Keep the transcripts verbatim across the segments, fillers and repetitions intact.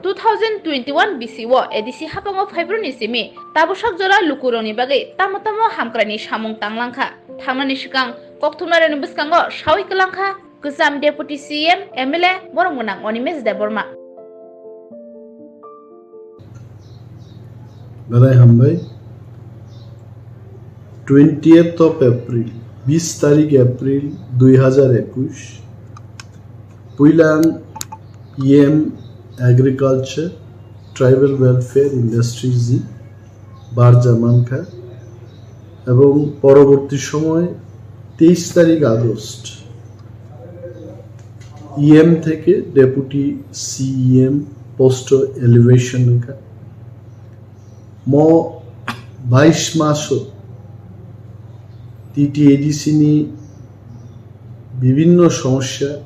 Two thousand twenty-one bisi o A D C haphango phaibroni simi tabwsak jora lukurokni bagwi tamo tamo hamkraini samung tanglangkha. Thangnani swkang kokthumnairokni bwskango sawi kwlangkha kwcham Deputy C M, M L A, borom gwnang Animesh Debbarma. Belai hambai. Twentieth of April, bis tarik April dui hazar ekush, puilang E M Agriculture, Tribal Welfare, Industries ni barja mankha, ebong poroborti somoy teis tarik August E M theke Deputy C E M post o elevation wngkha. Mo bais maso T T A D C ni bibinno somosya,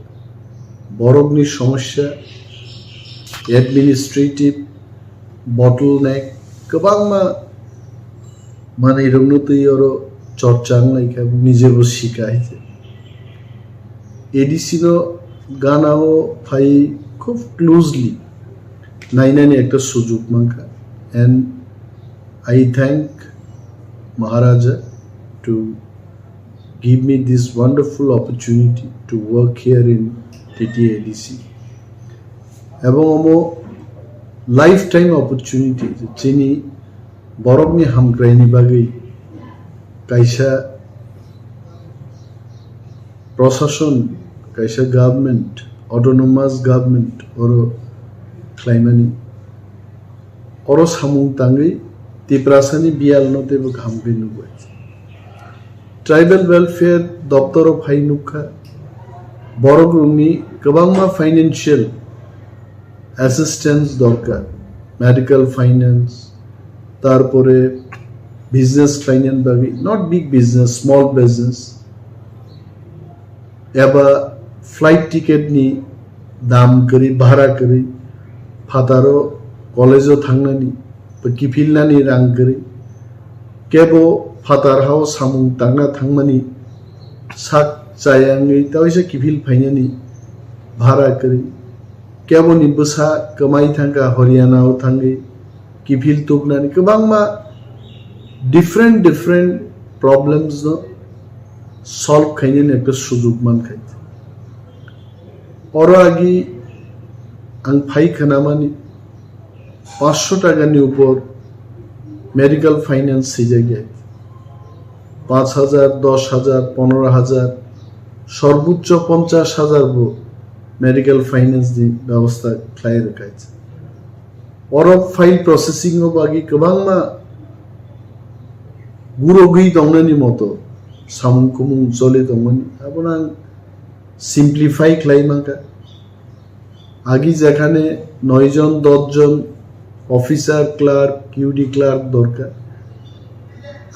borokni somosya, administrative bottleneck, kwbangma manwirokno twi oro chorcha wnglaikha, nijebo sika hai se. A D C no gana o phai khub closely nainani ekta sujuk mankha, and I thank Maharaja to give me this wonderful opportunity to work here in T T A D C. Ebong omo lifetime opportunity, chini borokni hamkraini bagwi kaisa prosason, kaisa government, autonomous government oro khlaimani. Oro samung tangwi Tiprasani biyalno teibo kaham khe nukbai. Tribal Welfare doptoro phai nukha, borokrokni kwbangma financial assistance dorkar, medical finance, tarpore business khlainani bagwi, not big business, small business, eba flight ticket ni dam kwrwi, bhara kwrwi, phataro college o thangnani, kiphilnani rang kwrwi, kebo phatar hao samung tangna thangmani sak chaya wngwi taisa kiphil phainani bhara kwrwi, keboni bwsa kwmai thangkha Haryana o thangwi kiphil tubnani, kwbangma different different problems no solve khainani ekta sujuk mankha. Oro agi ang phai khnamani panchsho takani upor medical finance swijak ya, panch hajar, dos hajar, ponero hajar, sorbochcho ponchash hajar bo medical finance ni bebosta khlai rwkha. Oro file processing o bagwi kwbangma gurogwi tongnani moto samung kumung choli tongmani, abono ang simplify khlai mankha. Agi jekhane noi jon, dos jon officer, clerk, Q D clerk dorkar,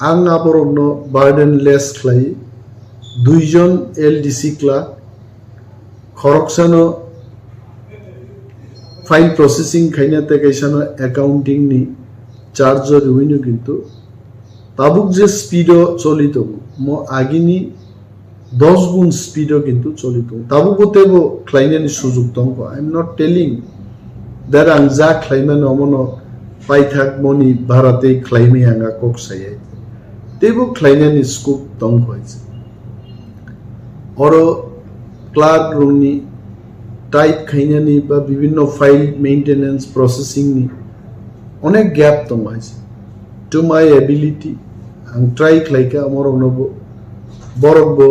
ang aborokno burden less khlai, dui jon L D C clerk, khoroksano file processing khaina tei kaisano accounting ni charge o riwino kintu tabuk je speed o choli tongo, mo agini dos gun speed o kintu choli tongo. Tabukbo teibo khlainani sujuk tongo. I am not telling that ang ja khlaimani omono paithak moni bhara tei khlaimani ang a kok sayai. Teibo khlainani scope tongo hai se. Oro clerk rokni type khainani ba bibinno file maintenance processing ni onek gap tongo hai se. To my ability, ang try khlaikha amorokno bo, borok bo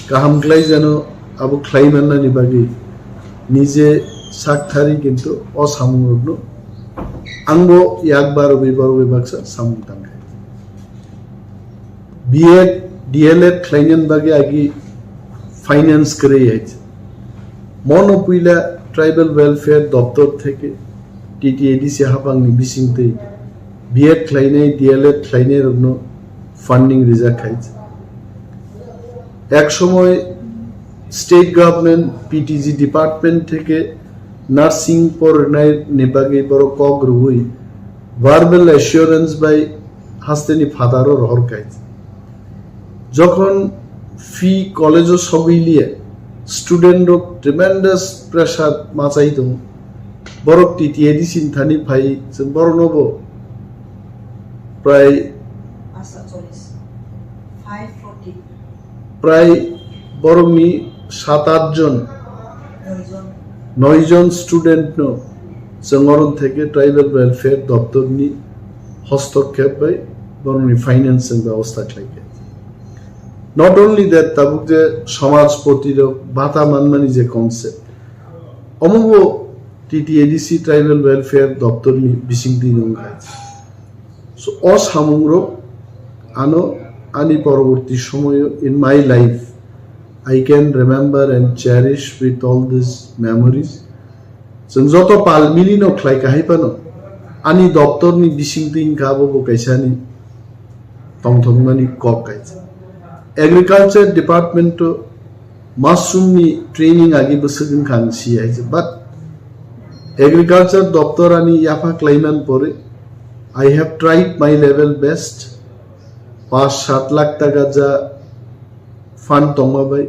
kaham khlai jano abo khlai mannani bagwi nije sak thari kintu o samungrokno angbo yak barwi borwi baksa samung tangkha. B Ed, D L Ed khlainani bagwi agi finance kwrwi hai se. Mono puila Tribal Welfare Doptor theke T T A D C haphangni bisingtwi B Ed khlainai, D L Ed khlainai rokno funding rijak khai. Ek somoy state government P T G department theke nursing pornai ni bagwi borok kok rwui verbal assurance bai hasteni phataro rohor khai. Jokhon fee college o sogwi liya, student rok tremendous pressure machai tongo. Borok T T A D C ni thani phai, chwng borokno bo prai, Asa, sorry, five forty. Prai borokni sat aath jon, Naijon. Noi jon student no chwng oron theke tribal welfare doptor ni hostokkep bai borokni finance chwng bebosta khlai kha. Not only that, tabuk je samajpoti rok bata manmani je concept, omo bo T T A D C tribal welfare doptor ni bisingtwi wng kha. So, o samungrok ano ani poroborti somoyo in my life, I can remember and cherish with all these memories. Chwng joto pal milino khlai kahai phano ani doptorni bisingtwi wngkha abo bo kaisa ani tongthokmani kok kaisa. Agriculture department-o mushroom ni training agi bwswk wngkha ang si hai se, but agriculture doptor ani yapha klaiman pore I have tried my level best. Pas sat lakh taka ja fund tongma bai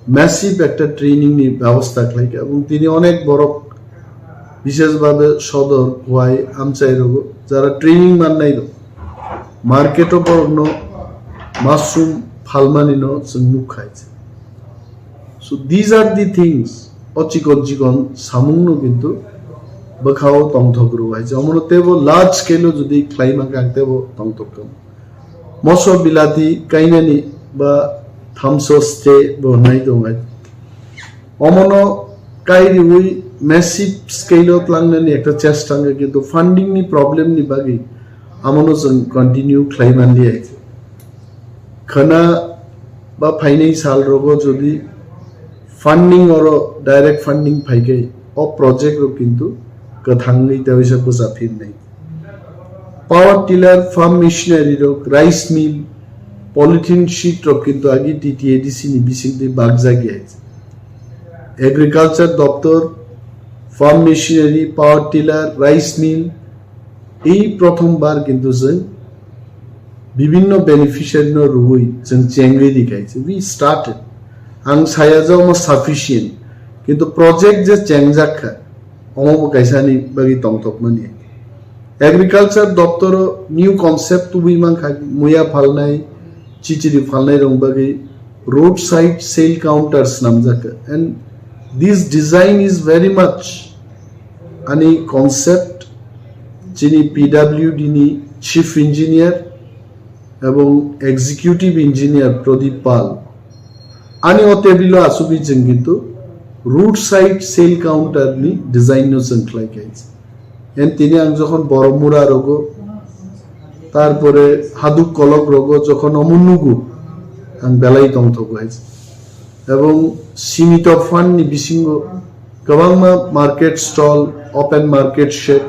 massive ekta training ni bebosta khlai kha, ebong tini onek borok, bishesh bhabe sodor, Khowai, Amchai rogo jara training mannai rok, market o borokno mushroom phalmani no chwng nuk khai. So these are the things, o chikon chikon samung no kintu bwkhao tongthok rw hai. Omono tebo large scale o jodi khlai mankha, ang tebo tongthok kha. Moso bilati kainani ba thamso ste bo nai tong hai. Omono kai riwi massive scale o tlangnani ekta chesta wngkha, kintu funding ni problem ni bagwi amono chwng continue khlai manliya. Khana ba phainai sal rogo jodi funding oro direct funding phaikai, o project rok kintu kwthangwi tei waisa bwsa phirnai. Power tiller, farm machinery rok, rice mill, polythene sheet rok kintu agi T T A D C ni bisingtwi bakjak ya. Agriculture doptor, farm machinery, power tiller, rice mill, ei prothom bar kintu chwng bibinno beneficiary no rwui chwng chengwi rikai. We started. Ang saya je omo sufficient, kintu project je chengjak kha, omo bo kaisa ni bagwi tongthokmani. Agriculture doptoro new concept tubui mankha, muya phalnai, chichiri phalnai rok bagwi roadside sale counter swnamjak kha. And this design is very much ani concept chini P W D ni chief engineer ebong executive engineer Pradip Pal ani o table o asugwi chwng kintu roadside sale counter ni design no chwng khlai kha. And tini ang jokhon Boromura rogo, tarpore Haduk Kolok rogo jokhon omo nugo, ang belai tongthogo hai. Ebong simito fund ni bisingo kwbangma market stall, open market shed,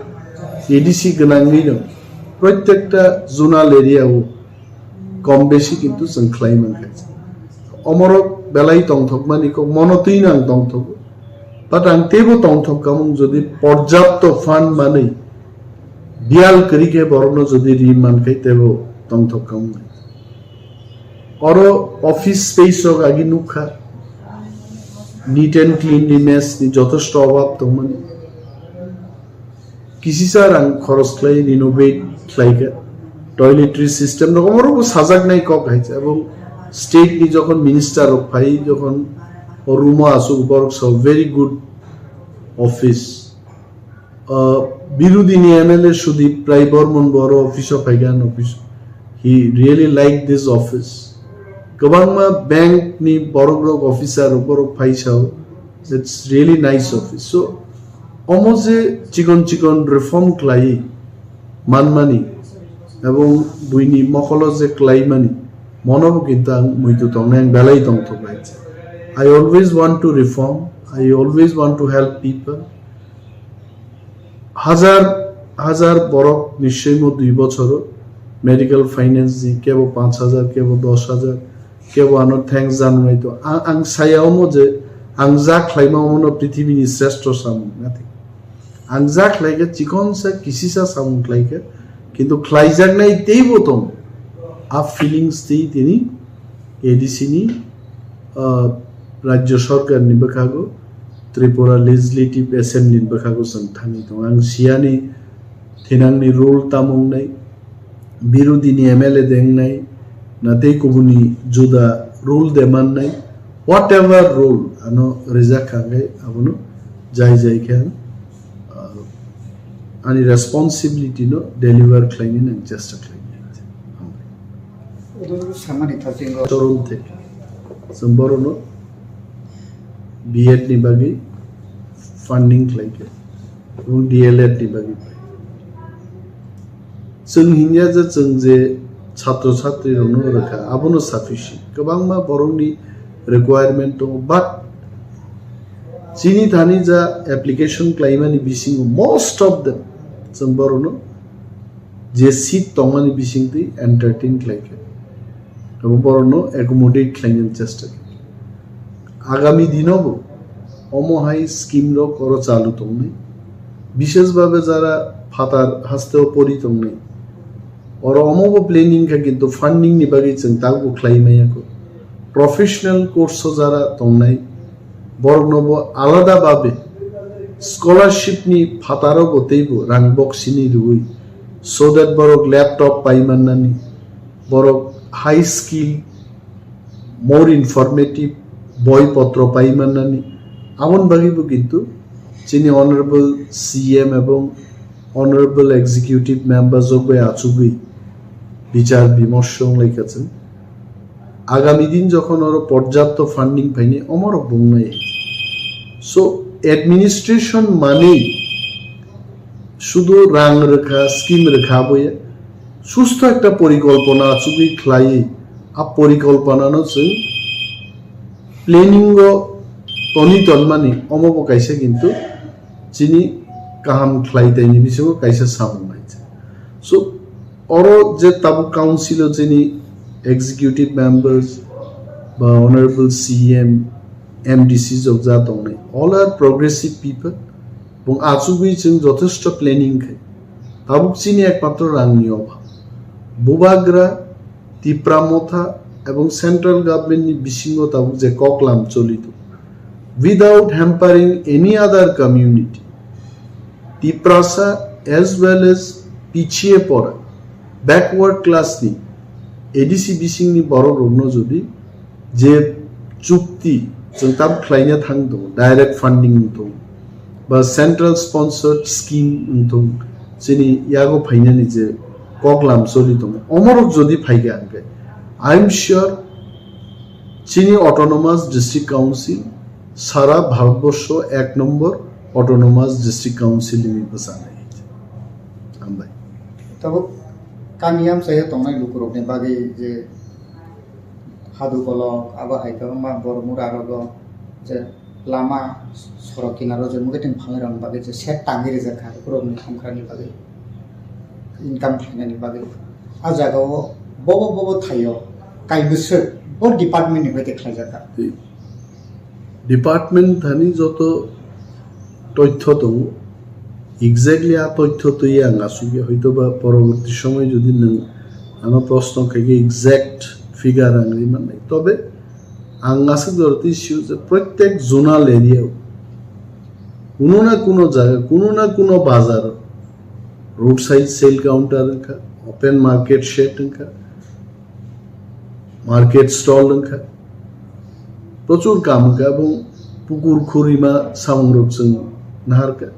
A D C gwnangwi no protekta zonal area o kom besi kintu chwng khlai mankha. Omorok belai tongthokmani kok mono twi nang tongthogo. But ang teibo tongthok kamung jodi porjapto fund manwi biyal kwrwi khe borokno jodi ri mankhai teibo tongthok kamung. Oro office space rok agi nukha, neat and cleanliness ni jotosto obab tongmani. Kisisa rang khoros khlai renovate khlai kha. Toiletry system rok omo rok bo sajak nai kok hai se. Ebong state ni jokhon minister rok phai jokhon o room o asuk borok so very good office. Uh, Birudini M L A Sudip Rai Bormon bo oro office o phai kha, an office. He really like this office. Kwbangma bank ni borok rok officer rok borok phai sao. It's really nice office. So omo je chikon chikon reform khlai manmani ebong buini mokolo je khlai mani mono bo kintu ang muitu tongnai, ang belai tongthok lai. I always want to reform. I always want to help people. Hajar hajar borok nischoi mo dui bochoro medical finance ni kebo panch hajar, kebo dos hajar, kebo ano thanks janai to. Ang, ang saya omo je ang ja khlaima omo no prithibi ni sreshto samung nati. Ang ja khlai khe chikon sa kisisa samung khlai khe, kintu khlaijaknai teibo tong. A feelings tei tini A D C ni, uh, rajya sarkar ni bwkhago Tripura Legislative Assembly ni bwkhago chwng thangwi tongo. Ang siyani thinangni role tamo wngnai, birodini M L A de wngnai, na tei kubuni juda role de mannai, whatever role ano rijak kha khe abono jai jai khe ang, ah, ani responsibility no deliver khlainani ang chesta khlainai. Odo samani thajingo. Toron thek. Chwng borokno B Ed ni bagwi funding khlai khe, ebong D L Ed ni bagwi pai. Chwng hinya je chwng je chhatro chhatri rokno rwkha, abono sufficient. Kwbangma borokni requirement tongo, but chini thani ja application khlaimani bisingo most of them chwng borokno je seat tongmani bisingtwi entertain khlai khe, abo borokno accommodate khlainani chesta khe. Agami dinobo omo hai scheme rok oro chalu tongnai, bishesh bhabe jara phatar hasteo pori tongnai, oro omobo planning kha, kintu funding ni bagwi chwng takbo khlai maya kho. Professional course o jara tongnai, borokno bo alada babe scholarship ni phataro bo teibo rang boksini rwui, so that borok laptop pai mannani, borok high skill, more informative boi potro pai mannani, aboni bagwi bo kintu chini honorable C M ebong honorable executive members rok bai achugwi bichar bimorsho wnglaikha chwng. Agami din jokhon oro porjapto funding phaini, omorok bo wngnai. So, administration manwi sudu rang rwkha, scheme rwkha aboya, susto ekta porikolpona achugwi khlaiwi, a porikolponano chwng planning o toni tonmani, omo bo kaisa kintu chini kaham khlai taini bisingo kaisa samung nai. So, oro je tabuk council o chini executive members ba honorable C M, M D C jokja tongnai, all are progressive people. Bung achugwi chwng jothesto planning khai. Tabuk chini ekmatro rangni obhab. Bubagra, Tipra Motha ebong central government ni bisingo tabuk je koklam choli tongo. Without hampering any other community, Tiprasa as well as pichhiye pora, backward class ni, A D C bisingni borok rokno jodi je chukti chwng tam khlaina thang tongo, direct funding wng tongo, ba central sponsored scheme wng tongo, chini yago phainani je koklam choli tongo, omorok jodi phaikha hwnkhe, I am sure chini autonomous district council sara Bharatborsho ek nombor autonomous district council hinwi bwchanai. Hambai. Tabuk kami amchaio tongnai lukurokni bagwi je hadu kolok, abo hai kwbangma borok mura rogo je lama sorok kinaro je mwkhwtwng phalnai rokni bagwi je shed tangwi rijak kha, borokni hamkrakni bagwi, income khlainani bagwi. A jagao bobo bobo thaio kaibwswk bo department ni hoite khlaijak kha. Department thani joto toithyo tongo, exactly a toithyo twi ang asugya, hoito ba poroborti somoy jodi nwng ano proshno khaikhe exact figure ang ri mannai. Tobe ang aswk jora twi sio je prottek zonal area o kuno na kuno jaga, kuno na kuno bazar o roadside sale counter wngkha, open market shed wngkha, market stall wngkha, prochur kam wngkha, ebong pukur khurima samungrok chwng naharkha.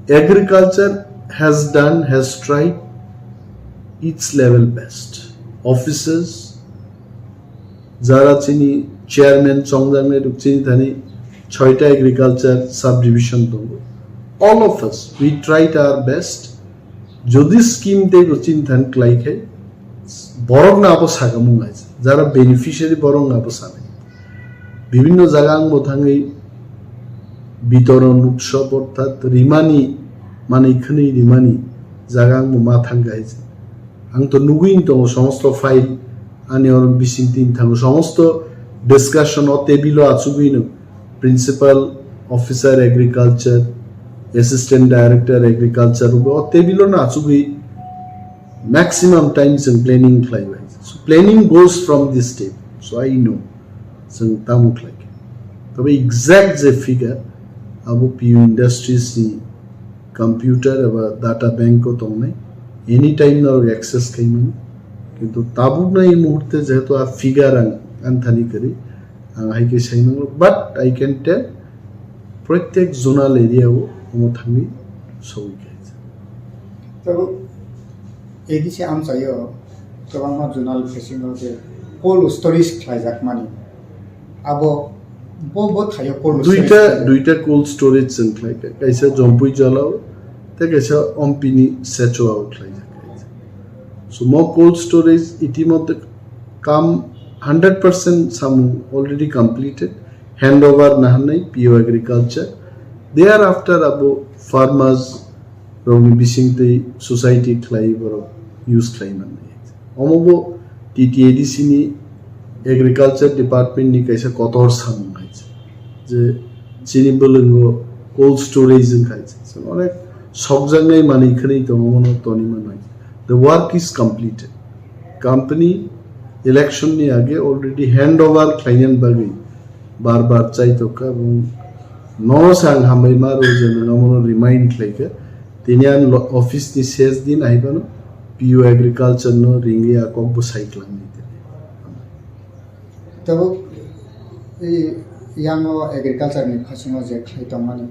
Agriculture has done, has tried its level best. Offices, jara chini chairman chongjaknai rok chini thani soita agriculture subdivision tongo. All of us, we tried our best. Jodi scheme tei bo chini thani klai khai, borok no abo sagamung hai, jara beneficiary borok no abo sanai. Bibinno jaga ang bo thangwi bitoron utsob orthat rimani, manwi khwnwi rimani jaga ang bo ma thang hai. Ang to nugwi tongo somosto file ani oro bising tin thango, somosto discussion o table o achugwi no principal officer agriculture, assistant director agriculture o table o no achugwi maximum time chwng planning khlai bai. So planning goes from this table. So I know chwng tamo khlai khe. Tobe exact je figure Abo P U Industries ni computer eba data bank o tongnai, anytime norok access khaimani. Kintu tabukno ei muhurte jehetu a figure ang anthani kwrwi, ang hai khe sai mano, but I can tell, protek zonal area o omo thangwi sogwi kha. Tabuk A D C amchaio kwbangma zonal phasingo je cold storage khlaijakmani. Abo bo, bo thaio cold storage Duita, khlai- duita cold storage chwng khlai kha. Kaisa Jompui Jala o, tei kaisa Ompini Secho o khlai kha. So mo cold storage itimodhye kam hundred percent samung already completed, handover nahanai P O Agriculture. Thereafter abo farmers rokni bisingtwi society khlai borok use khlai mannai. Omo bo T T A D C ni agriculture department ni kaisa kotor samung hai je chini bwlwngo cold storage wng khai je. Onek sokjaknai manwi khwnwi tongo, omono toni mannai. The work is completed. Company election ni age already handover khlainani bagwi bar bar chai tongkha, ebong nono se ang hambai ma rw je nwng omono remind khlaikha. Tini ang lo-, office ni ses din ahibano P U Agriculture no ringwi a kok bo sai khlangni tini. Tabuk i yango agriculture ni phasingo je khlai tongmani,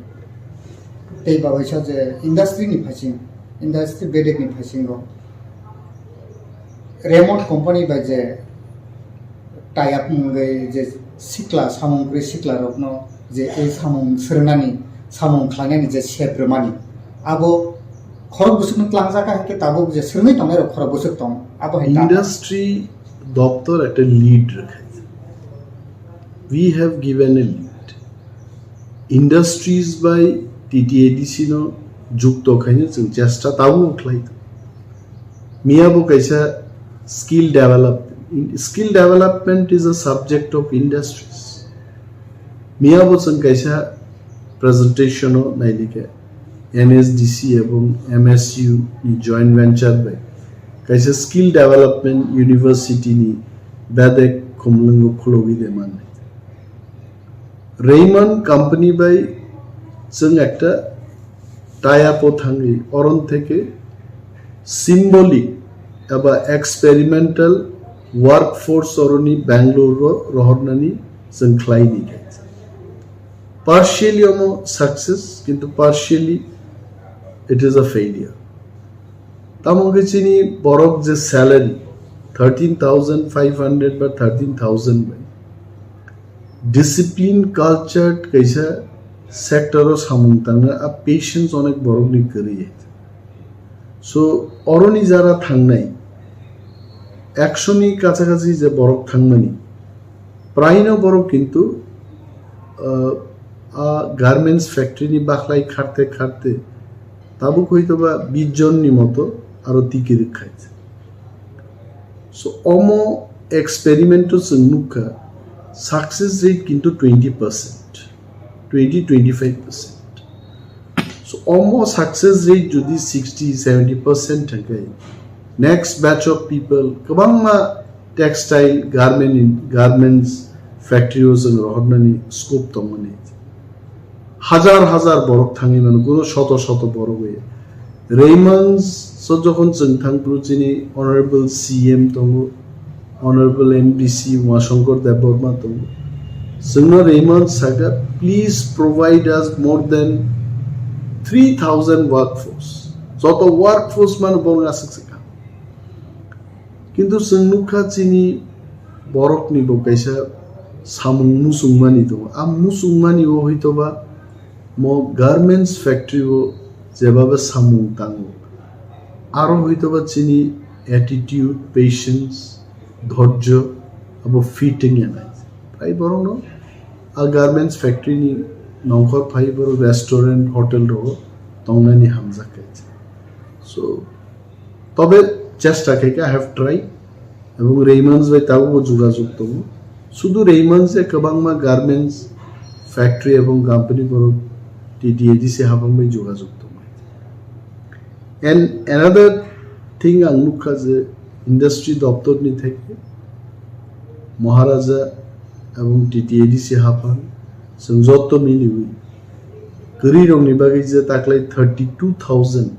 tei babaisa je industry ni phasing, industry bedek ni phasingo Raymond company bai je tie up wngwi je sikla samung kwrwi sikla rokno je e samung swrwngnani, samung khlainani je sep rwmani, abo khorok bwswkno tlangjak kha, hinkhe tabuk je swrwngwi tongnai rok khorok bwswk tong, abo hai ta- Industry doptor ekta lead rwkha. We have given a lead. Industries bai T T A D C no jukto khaina chwng chesta tabuk khlai. Miya bo kaisa skill development. Skill development is a subject of industries. Miya bo chwng kaisa presentation o nailike N S D C ebong M S U ni joint venture bai kaisa skill development university ni bedek khumlwngo khulogwi de mannai. Raymond company bai chwng ekta tie up o thangwi oron theke symbolic eba experimental workforce oroni Bangalore ro rohornani chwng khlai di khe. Partially omo success, kintu partially it is a failure. Tamo khe chini borok je salary thirteen thousand five hundred ba thirteen thousand bai discipline cultured kaisa sector o samung tangna a patience onek borok ni kwrwi. So oroni jara thangnai ekshoni kacha kachi je borok thangmani, praino borok kintu, uh, a garments factory ni bakhlai kharte kharte tabuk hoito ba bish jon ni moto aro tiki rwkha. So omo experiment o chwng nukha success rate kintu twenty percent, twenty, twenty-five percent. So omo success rate jodi sixty, seventy percent thangkhe next batch of people kwbangma textile garment in, garments factory o chwng rohornani scope tongmani. Hajar hajar borok thangwi mano, kuno shoto shoto borok bai. Raymond so jokhon chwng thang phuru chini Honorable C M tongo, Honorable M D C Umashankar Debbarma tongo. Chwngno Raymond sakha, "Please provide us more than three thousand workforce." Joto workforce mano borok aswk se kha. Kintu chwng nukha chini borokni bo kaisa samung muchungmani tongo. A muchungmani o hoitoba mo garments factory o jebaba samung tango. Aro hoitoba chini attitude, patience, dhorjo abo fit wngya nai. Prai borokno a garments factory ni nongkhor phai borok restaurant, hotel rogo tongnani hamjak khe. So, tobe chesta khaikha, I have tried. Ebong Raymond's bai tabukbo jogajog tongo. Sudu Raymond's se kwbangma garments factory ebong company borok T T A D C habang bai jogajog tongo. And another thing ang nukha je industry doptor ni theke Maharaja ebong T T A D C haphang chwng jotto miliwi Kwrwirokni bagwi je taklai thirty two thousand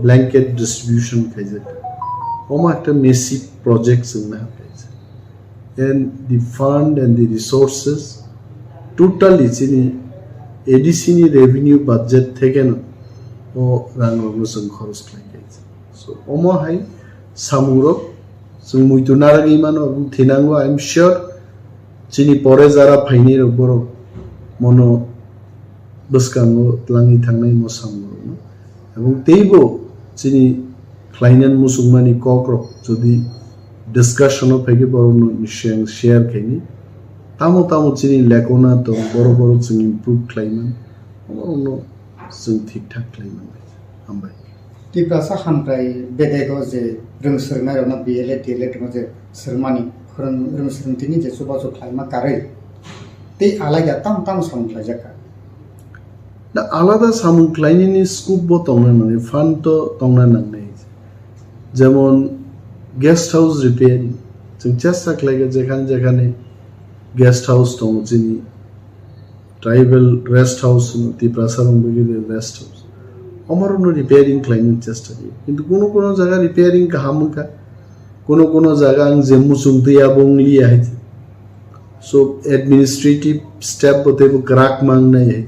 blanket distribution khaijak. Omo ekta massive project chwng naha khaijak. And the fund and the resources totally chini A D C ni revenue budget thekeno o rangrokno chwng khorok khlai khaijak. So, omo hai samungrok chwng muitu narwgwi mano, aboni thinango, I am sure, chini pore jara phainai rok borok mono bwskango twlangwi thangnai mo samungrokno. Aboni teibo chini khlainani muchungmani kokrok jodi discussion o phaikhe borokno share, share khaini. Tamo tamo chini lekona tong, borok borok chwng improve khlaiman, borokno chwng thik thak khlaiman. Hambai. Tiprasa hamkrai bedego je rwng swrwngnairokno B L A, D L A tongmo je swrwngmani, khorang rwng swrwngtini je chubachu khlaima karwi tei alaida tamo tamo samung khlaijak kha. Na alada samung khlainani scope bo tongna nangnai, fund to tongna nangnai. Jemon guest house repairing, chwng chesta khlaikha jekhane jekhane guest house tongo chini, tribal rest house hwno, Tiprasa rok bagwi rest house. Omo rokno repairing khlaina chesta khlaio. Kintu kuno kuno jaga repairing kaham wngkha. Kuno kuno jaga ang je muchung twi abo wngliya hai. So administrative step bo teibo kwrak mangnai hai.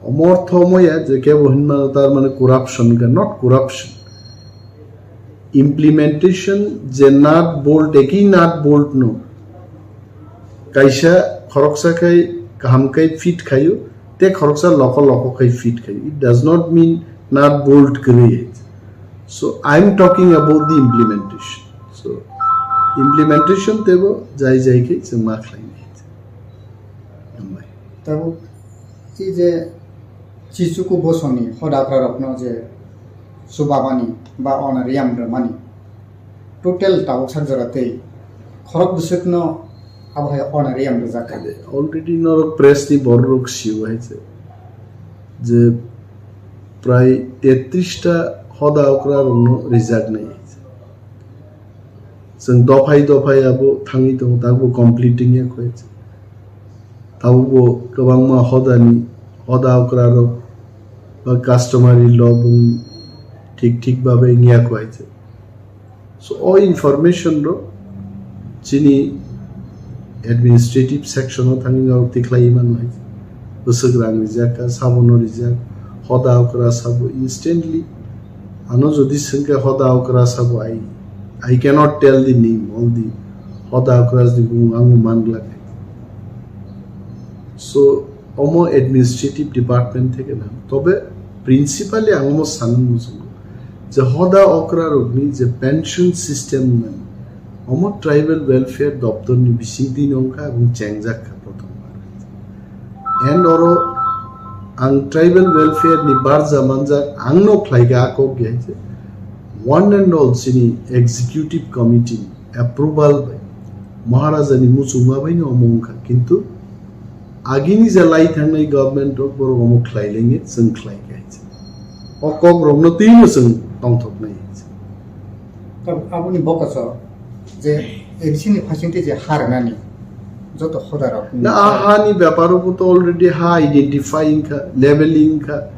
Omo ortho omo ya je kebo hinmano tar mane corruption wngkha, not corruption. Implementation je nut bolt, eki nut bolt no kaisa khoroksa khai kaham khai fit khaio, te khoroksa loko loko khai fit khaio. It does not mean nut bolt kwrwi. So I am talking about the implementation. So implementation tebo jai jai khai chwng ma khlainai. Hambai. Tabuk, i je Chichuku bosongni hoda okrarokno je chubamani ba honorarium rwmani, total tabuk sak jora tei khorok bwswkno abo hai honorarium rwjak kha. Already norok press ni borok rok sio hai se je prai tetris ta hoda okra rokno rijak nai. Chwng dophai dophai abo thangwi tongo, tabukbo complete wngya koi. Tabukbo kwbangma hodani, hoda okra rok ba customary law bung thik thik babe wngya koi. So, o information rok chini administrative section o thangwi norok tikhlai mano hai. Bwswk rang rijak kha, sabono rijak, hoda okra sabo instantly. Ano jodi swngkha hoda okra sabo, I, I cannot tell the name, all the hoda okras ni bumung ang man glak. So, omo administrative department theke na. Tobe principally ang omo sanwi muchungo je hoda okra rokni je pension system nang, omo tribal welfare doptor ni bisingtwi nongkha ebong chengjak kha prothom bar. And oro ang tribal welfare ni barja manjak, ang no khlai kha a kok ya je one and all chini executive committee approval bai Maharaja ni muchungma bai no omo wngkha, kintu agini je lai thangnai government rok borok omo khlai lenge, chwng khlai kha hai se. O kok rok no twi no chwng tongthok nai hai se. Tabuk aboni bokoso je A D C ni phaisingtwi je ha rwnani joto hoda rok. Na a ha ni bepar o to already ha identify wngkha, labeling wngkha,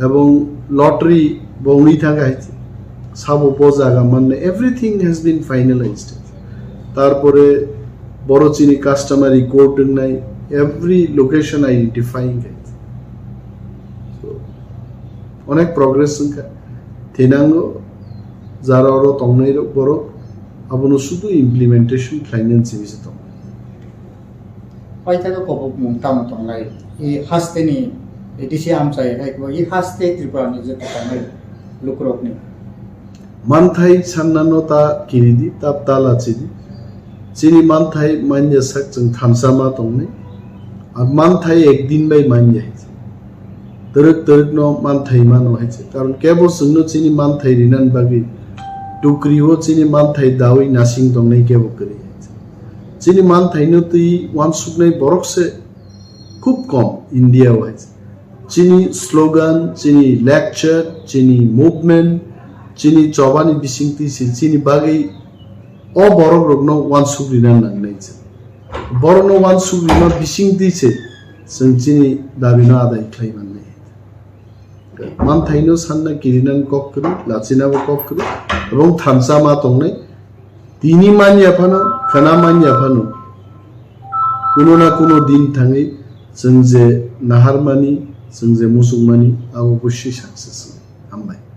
ebong lottery bo wngwi thangkha hai se. Sabo bo jaga manna, everything has been finalized. Tarpore boro chini customary code wngnai, every location identify wngkha hai se. So, onek progress wngkha. Thinango jara oro tongnai rok borok abono sudu implementation khlainani simi se tong. Paithago kobokmung tamo tonglai? I hasteni A D C amchai hai bo i haste Tripura ni je tongnai lukurokni. Manthai sannano ta kiridi, ta ta lachidi. Chini manthai manya sak chwng thansa ma tongnai. Ar manthai ekdin bai manya hai. Twrwk twrwk no manthai mano hai se. Karon kebo chwngno chini manthai rinani bagwi tukri o chini manthai dawi nasing tongnai kebo kwrwi hai se. Chini manthai no twi wansuknai borok se khub kom India o hai se. Chini slogan, chini lecture, chini movement, chini chobani bisingtwi se chini bagwi o borok rokno wansuk rina nangnai se. Borokno wansuk rima bisingtwi se chwng chini dabino adai khlai mannai. Manthaino sanna kirinani kok kwrwi, lachinabo kok kwrwi, ebong thansa ma tongnai. Tini manya phano, khana manya phano, kuno na kuno din thangwi chwng je naharmani, chwng je muchungmani, abo bwswi success wngwi. Hambai.